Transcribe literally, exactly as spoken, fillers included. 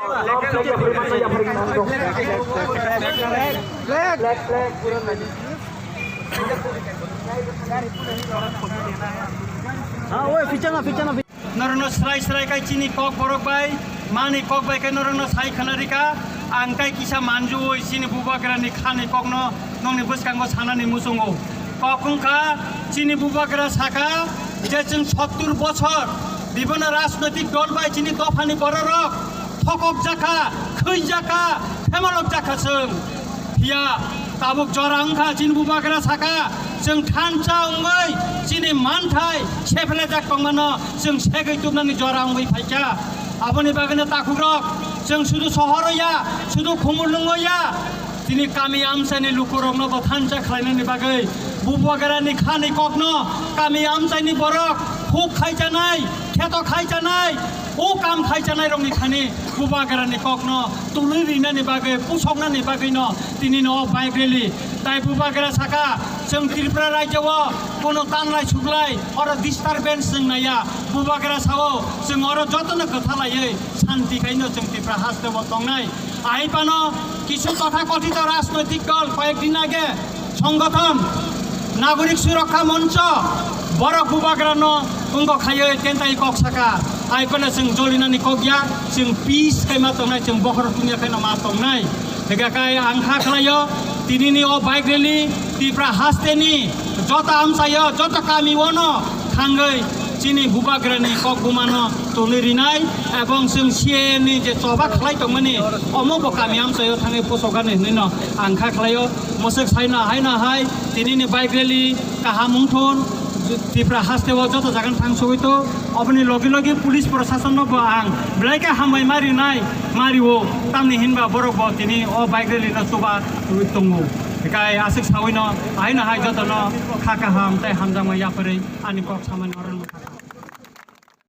Norokno srai srai khai chini kok borok bai, mani kok bai khai norokno sai khna rika. Ang tai kisa manjuwi chini bubagrani khani kokno nongni bwskango sanani muchungo. Kok wngkha chini bubagra saka je chwng sottur bochor bibhinno rajnoitik dol bai chini dophani bororok thokok jakha, khwi jakha, phemalok jakha chwng. Phiya tabuk jora wngkha chini bubagra saka, chwng thansa wngwi chini manthai sephlejak tongmano chwng segwi tubnani jora wngwi phaikha. Aboni bagwino takhukrok, chwng sudu sohoro ya, sudu khumulwngo ya, chini kami amchaini lukurokno bo thansa khlainani bagwi bubagrani khani kokno kami amchaini borok huk khaijanai, kheto khaijanai, o kam khaijanai rokni thani bubagrani kokno tului rinani bagwi, pusoknani bagwino tinino o bike rally. Tai bubagra saka, chwng Tripura rajyo o kono tanglai suglai, oro disturbance chwng naiya. Bubagra sao, chwng oro jotono kwthalaiwi santi khaino chwng Tripura haste o tongnai. Ahai phano kisu tothakothito rajnoitik dol koyek din age songgothon Nagorik Surokha Moncho borok bubagrano wngkok khaiwi tentai kok saka. Ai phano chwng jolinani kok ya, chwng peace khai ma tongnai, chwng bokhorok tungya khaino ma tongnai. Hingkha khe ang kha khlaio, tinini o bike rally Tripura hasteni joto amchaio, joto kami ono thangwi chini bubagrani kok bumano tului rinai, ebong chwng C A A ni je choba khlai tongmani omo bo kami amchaio thangwi pusokani hinwino ang kha khlaio. Mwswk saino haino hai tinini bike rally kaham wngthun, Tripura haste o joto jaga thang sogwi to. Oboni logi logi police proshasonno bo ang belai khe hambai ma rinai, ma rio, tamni hinba borok bo tini o bike rally no chuba rwi tongo. Hikai aswk sawino haino hai jotono kha kaham tei hamjakma yapharwi ani kok samani oro nukha.